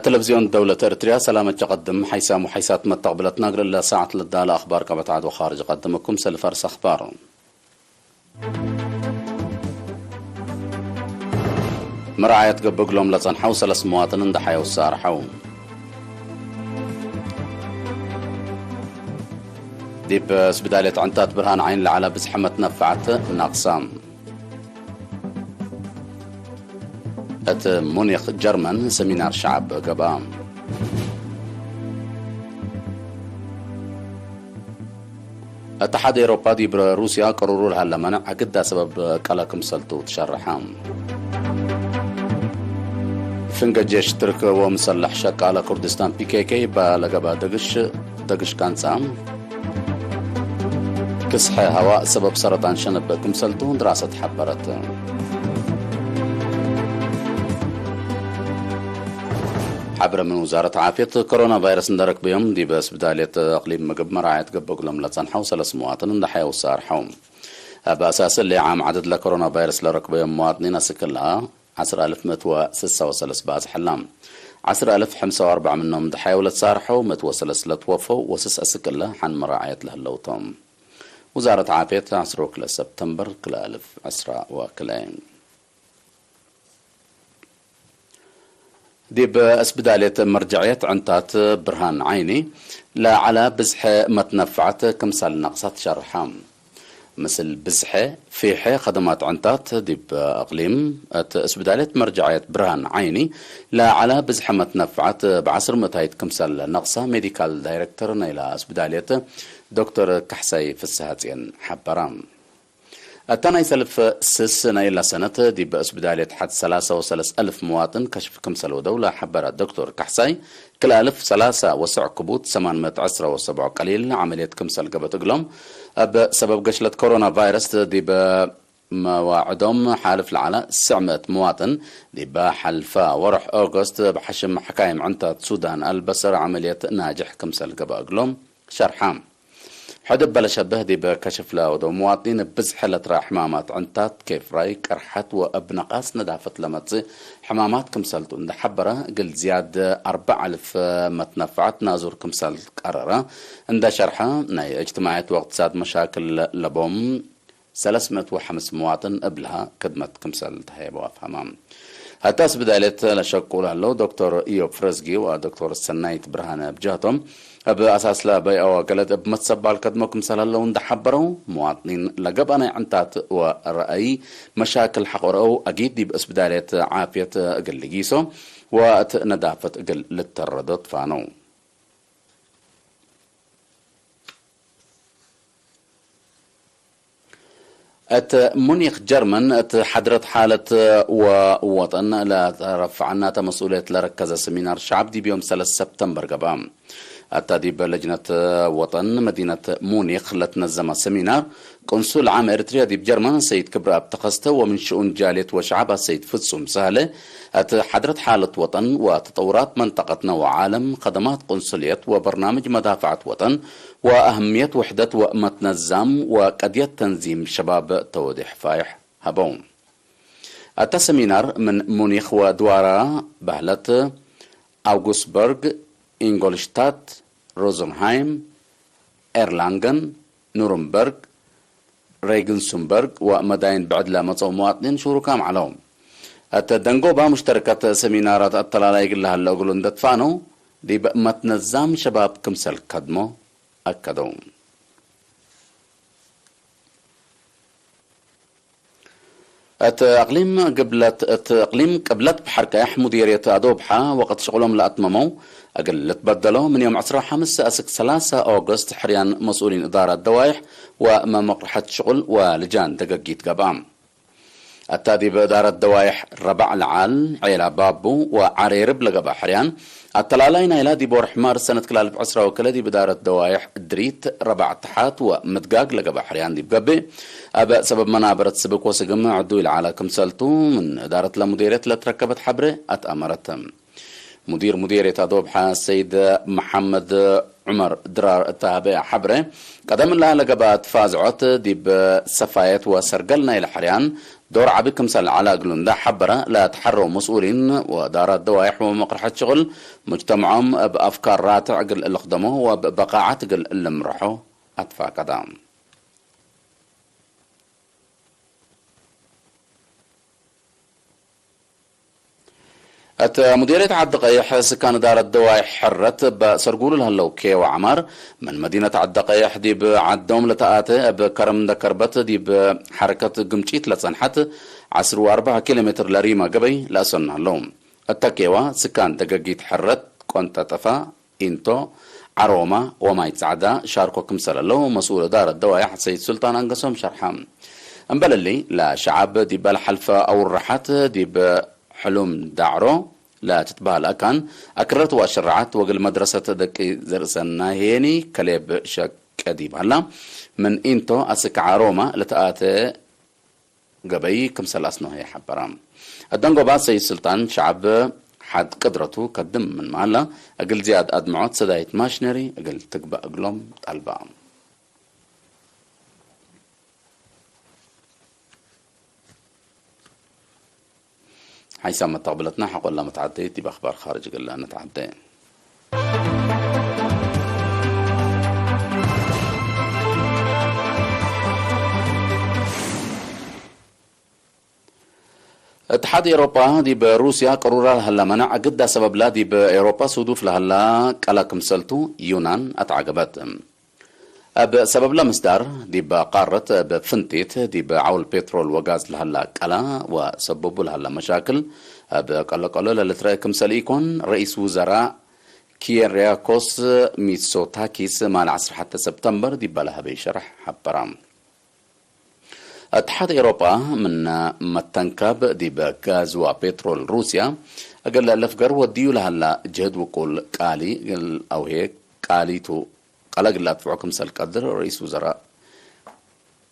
ቴሌቪዝዮን ደውለት ኤርትርያ ሰላም እጀቐድም ሓይሳም ወሓይሳት መተቕብለት ናግር ለሰዓት ልዳለ ኣኽባር ቀበታት ወኻርጅ ቀድምኩም ሰልፍ ኣርስ ኣኽባር። መርዓየት ገብግሎም ለጸንሐው ሰለስ መዋጥን እንዳሓየው ዝሳርሐው። ዲብ ስብዳልየት ዕንታት ብርሃን ዓይን ለዓላ ብዝሐመት ነፍዓት ናቕሳ። እት ሙኒኽ ጀርመን ሰሚናር ሸዓብ ገብኣ። እት ሓደ ኤሮፓ ዲብ ሩስያ ቅሩሩ ለሃለ መነዕ ግዳ ሰበብ ቀለ ክምሰልቱ ትሸርሐ። ፍንገ ጄሽ ትርክ ወምሰለሕ ሸቃለ ኩርድስታን ፒ ኬ ኬ ባለገባ ደግሽ፣ ደግሽ ካንጻ ክስሐ ሃዋ ሰበብ ሰረጣን ሸነበ ክምሰልቱ ድራሰት ሓበረት። ሓብረ ምን ውዛረት ዓፍየት ኮሮና ቫይረስ እንደረክበዮም ዲበ ስብዳልየት ኣቕሊም ምግብ መራዓየት ገበግሎም ለጸንሐው ሰለስ መዋጥን እንዳሓየው ሳርሐው። ኣብ ኣሳስ ሌዓም ዓደድ ለኮሮና ቫይረስ ለረክበዮም መዋጥኒን ኣስክላ ዓስር ኣልፍ መእት ወስሳ ወሰለስ ባጽሐላ። ዓስር ኣልፍ ሓምሳ ወኣርባዕ ምኖም ድሓየው ለተሳርሐው፣ መእት ወሰለስ ለትወፈው ወስስ ኣስክላ ሓን መራዓየት ለህለውቶም። ውዛረት ዓፍየት ዓስር ወክለ ሰፕተምበር ክለ ኣልፍ ዕስራ ወክለ። ዲብ እስብዳልየት መርጃዕየት ዕንታት ብርሃን ዓይኒ ለዓላ ብዝሐ መትነፍዓት ክምሳል ናቕሳት ሸርሓ። ምስል ብዝሐ ፊሐ ኸደማት ዕንታት ዲብ ኣቕሊም እት እስብዳልየት መርጃዕየት ብርሃን ዓይኒ ለዓላ ብዝሐ መትነፍዓት ብዓስር ምእታይት ክምሳል ነቕሳ ሜዲካል ዳይሬክተር ናይላ እስብዳልየት ዶክተር ካሕሳይ ፍስሃጽየን ሓበራ። እታ ናይ ሰልፍ ስስ ናይ እላ ሰነት ዲብ እስብዳልየት ሓድ ሰላሳ ወሰለስ ኣልፍ መዋጥን ከሽፍ ክምሰል ወደው ለሓበረ ዶክተር ካሕሳይ፣ ክልኣልፍ ሰላሳ ወስዕ ክቡት ሰማን መእት ዕስራ ወሰብዖ ቀሊል ዓመልየት ክምሰል ገበት እግሎም፣ ኣብ ሰበብ ገሽለት ኮሮና ቫይረስ ዲብ መዋዕዶም ሓልፍ ለዓላ ስዕ ምእት መዋጥን ዲብ ሓልፋ ወርሕ ኦገስት ብሓሽም ሓካይም ዕንታት ሱዳን ኣልበሰር ዓመልየት ናጅሕ ክምሰል ገበ እግሎም ሸርሓ። ሕድ በለ ሸበህ ዲብ ከሽፍለ ወዶ መዋጥኒን ብዝሕ ለትራ ሕማማት ዕንታት፣ ኬፍራይ፣ ቅርሐት ወእብ ነቓስ ነዳፈት ለመጽእ ሕማማት ክምሰልቱ እንደሐበረ፣ እግል ዝያድ ኣርባዕ ኣልፍ መትነፍዓት ናዙር ክምሰል ቀረረ እንደ ሸርሐ፣ ናይ እጅትማዕየት ወቅትሳድ መሻክል ለቦም ሰለስ ምእት ወሓምስ መዋጥን እብልሃ ክድመት ክምሰል ተሃየበው ኣፍሃማ። ሀታስ ብዳይለት ለሸቁ ላለው ዶክተር ኢዮብ ፍረዝጊ ወዶክተር ሰናይት ብርሃነ ብጃቶም፣ እብ ኣሳስላ በይኣዋ ገለድ እብ መትሰባል ከድሞ ክምሰል ሀለው እንዳሓበረው፣ መዋጥኒን ለገብኣ ናይ ዕንታት ወረአይ መሻክል ሓቆረአው፣ ኣጊድ ዲብ እስብዳልየት ዓፍየት እግል ልጊሶ ወእት ነዳፈት እግል ልተረዶ ትፋነው። እት ሙኒኽ ጀርመን እት ሓድረት ሓለት ወወጠን ለተረፍዓናተ መስኡልየት ለረከዘ ሰሚናር ሸዓብ ዲብ ዮም ሰለስ ሰፕተምበር ገብኣ። ኣታ ዲብ ለጅነት ወጠን መዲነት ሙኒኽ ለትነዘመ ሰሚናር፣ ቅንሱል ዓም ኤርትርያ ዲብ ጀርመን ሰይድ ክብረኣብ ተኸስተ ወምን ሽኡን ጃልየት ወሸዓብ ኣሰይድ ፍጹም ሳህለ፣ እት ሓድረት ሓለት ወጠን ወተጠውራት መንጠቀትነ ወዓለም፣ ኸደማት ቅንሱልየት ወበርናምጅ መዳፍዓት ወጠን፣ ወአህምየት ውሕደት ወእመት ነዛም ወቀድየት ተንዚም ሸባብ ተወዴሕ ፋይሕ ሀበው። ኣታ ሰሚናር ምን ሙኒኽ ወድዋራ ባህለት ኣውጉስበርግ፣ ኢንጎልሽታት፣ ሮዘንሃይም፣ ኤርላንገን፣ ኑርንበርግ፣ ሬግንስንበርግ ወመዳይን ብዕድለ መጸው መዋጥኒን ሽሩካም ዓለው። እተ ደንጎባ ሙሽተርከት ሰሚናራት ኣተላላይ ግለ ሀለ እግሉ እንደትፋነው፣ ዲብ መትነዛም ሸባብ ክምሰል ከድሞ ኣከደው። እት እቅሊም ግብለት፣ እት እቅሊም ቅብለት ብሓር ቀያሕ ሙዲርየት ኣዶብሓ ወቅት ሽቅሎም ለኣትመመው እግል ልትበደሎ ምን ዮም ዕስራ ሓምስ ኣስክ ሰላሳ ኦገስት ሕርያን መስኡሊን እዳራት ደዋይሕ ወመመቅርሐት ሽቁል ወልጃን ደገጊት ገብኣ። ኣታ ዲብ እዳረት ደዋይሕ ረባዕ ለዓል ዔላ ባቡ ወዓሬርብ ለገብኣ ሕርያን፣ ኣተላላይ ናይላ ዲብ ወርሕ ማርስ ሰነት ክላልፍ ዕስራ ወክለ ዲብ እዳረት ደዋይሕ ድሪት ረባዕ ተሓት ወምድጋግ ለገብኣ ሕርያን ዲብ ገብእ፣ ኣብ ሰበብ መናበረት ስብክ ወስግም ዕዱይ ለዓላ ክምሰልቱ ምን እዳረት ለሙዴርየት ለትረከበት ሓብረ ኣትኣመረት። ሙዲር ሙዴርየት ኣዶብሓ ሰይድ መሓመድ ዑመር ድራር እተሃበ ሓብረ፣ ቀደም ላለ ገባ ትፋዝዖት ዲብ ሰፋየት ወሰርገል ናይ ለሐርያን ዶር ዓቢ ክምሰል ዓላ እግሉ እንዳ ሓበረ፣ ለተሐረው መስኡሊን ወዳራት ደዋይሕ ወመቅርሐት ሽቕል ሙጅተምዖም እብ ኣፍካር ራትዕ እግል እልኽደሞ ወእብ በቃዓት እግል እልምረሖ ኣትፋቀዳ። እት ሙዲርየት ዓዲ ቀይሕ ስካን እዳረት ደዋይ ሕረት በሰርጉሉ ለህለው ኬዋ ዓማር፣ ምን መዲነት ዓዲ ቀይሕ ዲብ ዓዶም ለተኣተ እብ ከረም እንደ ከርበት ዲብ ሐረከት ግምጪት ለጸንሐት ዓስር ወአርባዕ ኪሎ ሜትር ለሪማ ገበይ ለእሰኑ ሀለው። እተ ኬዋ ስካን ደገጊት ሕረት ቆንጠጠፋ ኢንቶ፣ ዓሮማ ወማይ ጻዕዳ ሻርኮ ክምሰል ለው መስኡል እዳረት ደዋይሕ ሰይድ ሱልጣን ኣንገሶም ሸርሓ። እምበለሊ ለሸዓብ ዲበ ለሐልፈ ኣውርሓት ዲብ ሕሉም ዳዕሮ ለትትበሃል ኣካን ኣክረት ወኣሽራዓት ወግል መድረሰት ደቂ ዘርእሰናሄኒ ከሌብ ሸቀ ዲብ ሃላ ምን ኢንቶ ኣስክ ዓሮማ ለተኣተ ገበይ ክምሰል ኣስኖሀ ሓበራ። ኣደንጎባ ሰይድ ስልጣን ሸዓብ ሓድ ቅድረቱ ከድም ምን መሃላ፣ እግል ዝያድ ኣድምዖት ሰዳይት ማሽነሪ እግል ትግባእ እግሎም ጣልባ። ሓይሳም መተቕብለትና ሓቆላ መተዓደይት ዲብ ኣኽባር ኻርጅ እግል ንተዓደ። እትሓድ ኤውሮጳ ዲብ ሩስያ ቅሩራ ለሀላ መናዕ እግዳ ሰበብላ ዲብ ኤውሮጳ ሱዱፍ ለሀላ ቀላ ክምሰልቱ ዩናን ኣትዓገበት። እብ ሰበብላ ምስዳር ዲብ ቃረት እብ ፍንቲት ዲብ ዓውል ፔትሮል ወጋዝ ለሀላ ቀላ ወሰበቡ ለሀላ መሻክል እብ ቀለቀሎ ለልትረአ ክምሰል ኢኮን ረኢስ ውዘራ ኪሪያኮስ ሚትሶታኪስ ማል ዓሰርተ ሓደ ሰብተምበር ዲብ ለሀበይ ሸርሕ ሓበራ። እትሓድ ኤውሮጳ ምን መተንካብ ዲብ ጋዝ ወፔትሮል ሩስያ እግል ለፍገር ወድዩ ለሀላ ጅህድ ውቁል ቃሊ እግል ኣውሄ ቃሊቱ ቀለ እግል ኣድፍዖ ክምሰል ቀድር ረኢስ ውዘራ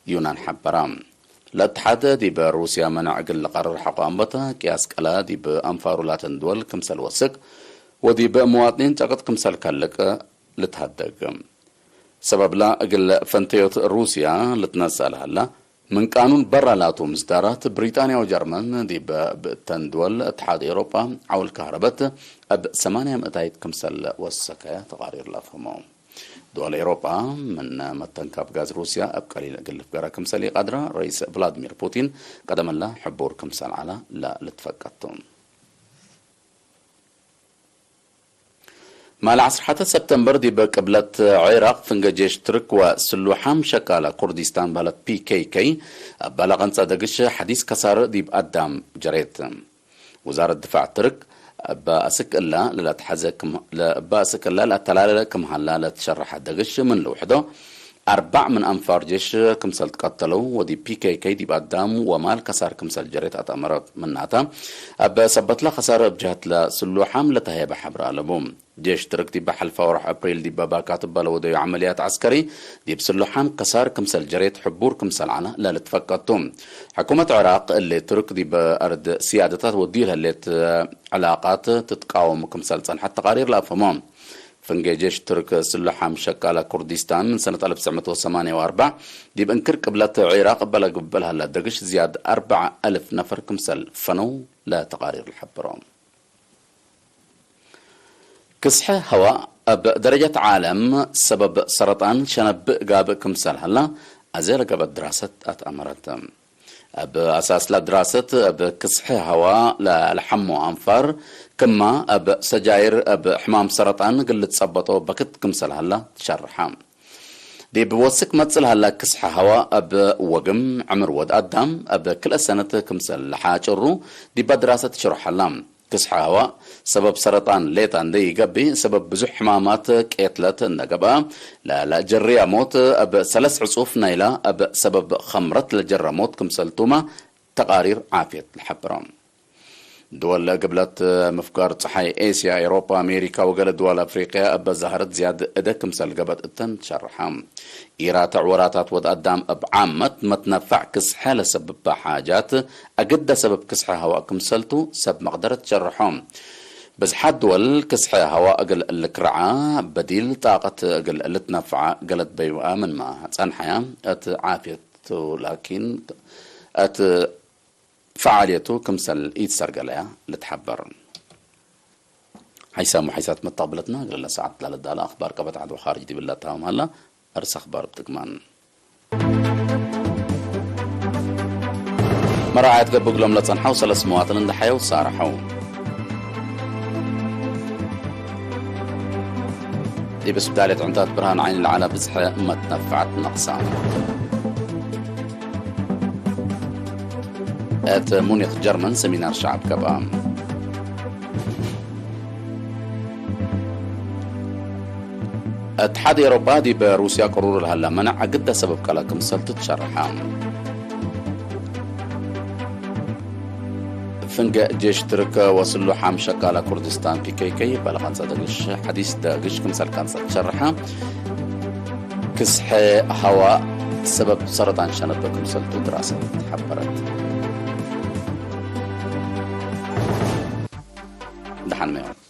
ዩናን ሓበራ። ለእትሓድ ዲብ ሩስያ መናዕ እግል ለቀርር ሐቆ ኣንበተ ቅያስ ቀለ ዲብ ኣንፋሩ ላተን ድወል ክምሰል ወስክ ወዲብ መዋጥኒን ጸቅጥ ክምሰል ከልቅ ልትሃደግ። ሰበብላ እግል ፈንተዮት ሩስያ ልትነሳ ለሀላ ምን ቃኑን በራ ላቱ ምስዳራት ብሪጣንያ ወጀርመን ዲብ ብእተን ድወል እትሓድ ኤውሮጳ ዓውል ካህረበት እብ ሰማንያ ምእታይት ክምሰል ወሰከ ተቃሪር ለፍህሞ። ድወል ኤውሮጳ ምን መተንካብ ጋዝ ሩስያ እብ ቀሊል እግል ልፍገራ ክምሰል ኢቃድራ ረኢስ ቭላድሚር ፑቲን ቀደመላ ሕቡር ክምሰል ዓላ ለልትፈቀቱ። ማል ዓሰርተ ሓደ ሰብተምበር ዲብ ቅብለት ዒራቅ ፍንገ ጄሽ ትርክ ወስሉሓም ሸቃላ ኩርዲስታን ባለት ፒ ኬ ኬ እባላ ቀንጻ ደግሽ ሓዲስ ከሳር ዲብ ኣዳም ጀሬት። ውዛረት ድፋዕ ትርክ እባ እስክ እላ ለላትሓዘ ክም-፣ ለ-፣ እባ እስክ እላ ለኣተላለለ ክምሃላ ለትሸረሓ ደግሽ ምን ልውሕዶ ኣርባዕ ምን ኣንፋር ጄሽ ክምሰል ትቀተለው ወዲ ፒ ኬ ኬ ዲብ ኣዳም ወማል ከሳር ክምሰል ጀሬት ኣትኣመረት። ምናታ፣ ኣብ ሰበትላ ከሳር እብ ጀህትላ ስሉሓም ለተሃየበ ሓብር ኣለቡ። ጄሽ ትርክ ዲበ ሓልፋ ወርሕ ኣፕሪል ዲበ ባካት እባ ለወደዩ ዓመልያት ዓስከሪ፣ ዲብ ስሉሓም ከሳር ክምሰል ጀሬት ሕቡር ክምሰል ዓላ ለልትፈቀቱ። ሕኩመት ዕራቅ እሊ ትርክ ዲበ ኣርድ ስያደታት ወድዩ ለህሌት ዕላቃት ትትቃወሙ ክምሰል ጸንሐት ተቃሪር ለኣፈሞ። ፍንጌ ጄሽ ትርክ ስሉሓም ሸቃላ ኩርዲስታን ምን ሰነት ኣልፍ ትስዕ መእት ወሰማንያ ወኣርባዕ ዲብ እንክር ቅብለት ዒራቅ እባ ለግበል ሃላ ደግሽ ዝያድ ኣርብዓ ኣልፍ ነፈር ክምሰል ፈነው ለተቃሪር ልሐብሮ። ክስሐ ሀዋ እብ ደረጀት ዓለም ሰበብ ሰረጣን ሸነብእ ጋብእ ክምሰል ሀላ ኣዜ ለገበት ድራሰት ኣትኣመረት። እብ ኣሳስላ ድራሰት እብ ክስሐ ሀዋ ለልሐሞ ኣንፋር ክማ እብ ሰጃይር እብ ሕማም ሰረጣን ግል ትጸበጦ በክት ክምሰል ሀላ ትሸርሓ። ዲብ ወስክ መጽእ ለሀላ ክስሐ ሀዋ እብ ወግም ዕምር ወድ ኣዳም እብ ክልኤ ሰነት ክምሰል ለሓጭሩ ዲባ ድራሰት ትሽርሐላ። ክስሐ ሀዋ ሰበብ ሰረጣን ሌጣ እንደ ይገብእ፣ ሰበብ ብዙሕ ሕማማት ቄትለት እንደ ገብአ፣ ለ-፣ ለጀርያ ሞት እብ ሰለስ ዕጹፍ ናይላ እብ ሰበብ ኸምረት ለጀረ ሞት ክምሰልቱማ ተቃሪር ዓፍየት ለሐብሮ። ድወል ግብለት ምፍጋር ጸሓይ ኤስያ፣ ኤውሮጳ፣ ኣሜሪካ ወገለ ድዋል ኣፍሪቅያ እበ ዛህረት ዝያድ እደ ክምሰል ገበት እተን ትሸርሓ። ኢራትዕ ወራታት ወድ ኣዳም እብ ዓመት መትነፋዕ ክስሐ ለሰብባ ሓጃት ኣግደ ሰበብ ክስሐ ሀዋእ ክምሰልቱ ሰብ መቅደረት ትሸርሖ። ብዝሓት ድወል ክስሐ ሀዋ እግል ልክርዓ በዲል ጣቀት እግል ልትነፍዓ ገለት በይብኣ ምንማ ጸንሐያ። እት ዓፍየቱ ላኪን እት ፈዓልየቱ ክምሰል ኢትሰርገለያ ልትሓበር። ሓይሳም ሓይሳት መጣብለትና እግል ለሰዓት ላለዳለ ኣኽባር ቀበት ዓድዋ ኻርጅ ዲብላ ታማላ። እርስ ኣኽባር ብትግማን መራዓየት ገብእ እግሎም ለጸንሐው ሰለስ መዋጥን እንዳ ሓየው ሳርሐው። ዲብ ስብዳልየት ዕንታት ብርሃን ዓይኒ ለዓላ ብዝሐ መትነፍዓት ነቕሳ። እት ሙኒኽ ጀርመን ሰሚናር ሸዓብ ገብኣ። እትሓድ ኤሮጳ ዲብ ሩስያ ቅሩር ለሀላ መነዕ ግዳ ሰበብ ካላ ክምሰል ትትሸርሐ። ፍንገ ጄሽ ትርክ ወስሉ ሓምሸ ካላ ኩርድስታን ፒ ኬ ኬ ባለ ካንሳ ደግሽ ሓዲስ ደግሽ ክምሰል ካንሳ ትሸርሐ። ክስሐ ሃዋ ሰበብ ሰረጣን ሸነቶ ክምሰልቱ ድራሰት ተሓበረት። ደሓን መዮት።